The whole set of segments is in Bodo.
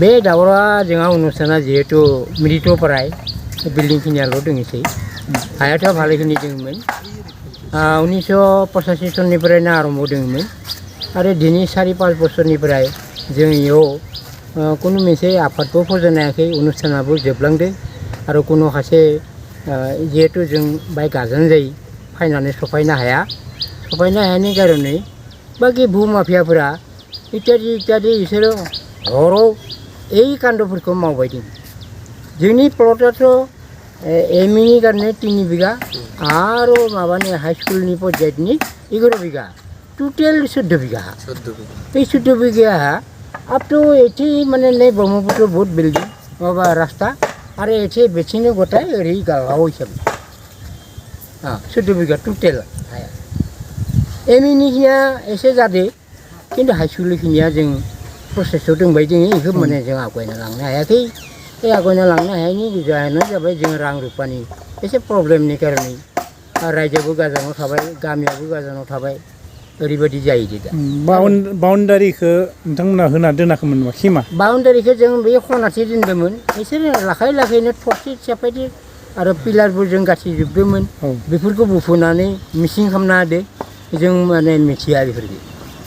बे दावरा जोंहा अनुष्ठाना जिहेतु मृतप्राय बिल्डिं खिनियाल' दंसै हायाथ' भालेखिनि दंमोन 1985 सननिफ्रायनो आरम्भ दंमोन आरो दिनै 4-5 बोसोरनिफ्राय जों इयाव कुनु मोनसे आफादबो फज'नो हायाखै अनुष्ठानाबो जोबलांदों आरो कुनु सासे जिहेतु जों बाय गाजान जायो फायनानै सफायनो हायानि कारनै बाखि भुमाफियाफोरा इत्यादि बिसोरो हराव এই कान्दफोरखौ मावबाय दं जोंनि प्लटआथ' एमइनि कारणे 3 बिघा आरो माबानि हाई स्कुलनि पन्चायतनि 11 बिघा टोटेल 14 बिघा हा এই 14 बिघा हा अब तो एथि माने नै ब्रह्मपुत्र बहुत बिल्डिं माबा रास्ता आरो एथि बेथिंनो गथाय ओरै गालगाव हिसाबै 14 बिघा टोटेल हाया एमइनि खिनिया एसे जादो खिन्थु हाई स्कुलनि खिनिया जों प्रसेसआव दंबाय दोङो बेखौ माने जों आवगायना लांनो हायाखै बे आवगायना लांनो हायैनि जाहोनानो जाबाय जों रां रुपानि एसे प्रब्लेमनि कारनै रायजोआबो गोजानाव थाबाय गामियाबो गोजानाव थाबाय ओरैबायदि जायो दा बाउन्डारिखौ नोंथांमोना होना दोनाखैमोन नामा खिमा बाउन्डारिखौ जों बे खनासे दोन्दोंमोन बिसोरो लाखैनो थरसे सेफायदो आरो पिलारबो जों गाथिजोबदोंमोन बेफोरखौ बुफुनानै मिसिं खालामना होदो जों माने मिथिया बेफोरखौ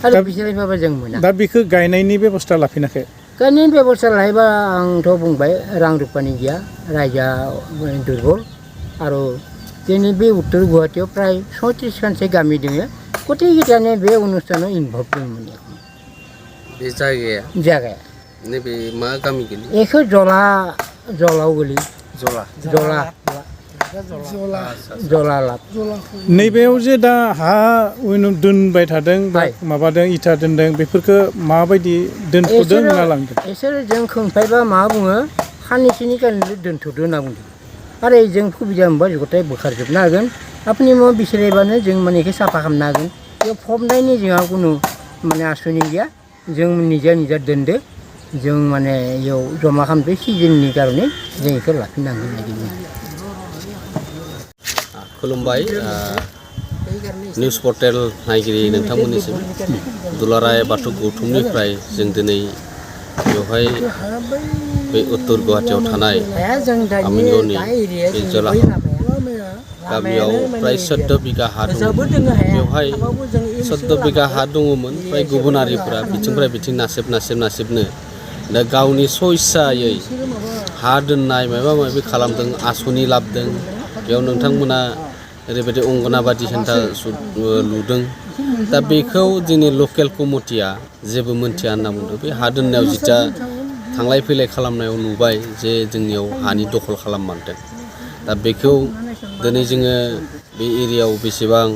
आरो बिसोरनिफ्रायबो जों मोना दा बेखौ गायनायनि बेबस्था लाफिनाखै गायनायनि बेबस्था लायोबा आंथ' बुंबाय रां रुपानि गैया रायजोआ दुर्बल आरो जोंनि बे उत्तर गुवाहाटीयाव प्राय 36 खानसे गामि दङ गथैगिटानो बे अनुष्ठानाव इनभल्भ दंमोन बे जायगाया नैबे मा गामि गोलैयो बेखौ जलाव गोलैयो जला नैबेयाव जे दा हा दोनबाय थादों माबादों इथा दोनदों बेफोरखौ माबायदि दोनथ'दों होनना लांदों बिसोरो जों खोंफायबा मा बुङो साननैसोनि कारणे दोनथ'दो होनना बुंदों आरो जों सुबिदा मोनबा गथाय बोखारजोबनो हागोन आपनि मा बिसोरबानो जों माने बेखौ साफा खालामनो हागोन बेयाव फबनायनि जोंहा खुनु माने आसुनि गैया जों निजा दोनदो जों माने बेयाव जमा खालामदो सिजननि कारणे जों बेखौ लाफिननांगोन बायदि खुलुमबाय निउस पर्टेल नायगिरि नोंथांमोननिसिम दुलाराय बाथौ गौथुमनिफ्राय जों दिनै बेवहाय बे उत्तर गुवाहाटीयाव थानाय आमिनगावनि बे जलाहा गामियाव प्राय 14 बिघा हा दङ बेवहाय 14 बिघा हा दङमोन फ्राय गुबुनारिफोरा बिथिंनिफ्राय बिथिं नासिबनो दा गावनि सइसायै हा दोननाय माबा माबि खालामदों आसनि लाबोदों बेयाव नोंथांमोना ओरैबायदि अंगनाबादि सेन्टार लुदों दा बेखौ जोंनि लकेल कमिटिया जेबो मोनथिया होनना बुंदों बे हा दोननायाव जिता थांलाय फैलाय खालामनायाव नुबाय जे जोंनियाव हानि दखल खालाममारदों दा बेखौ दिनै जोङो बे एरियायाव बेसेबां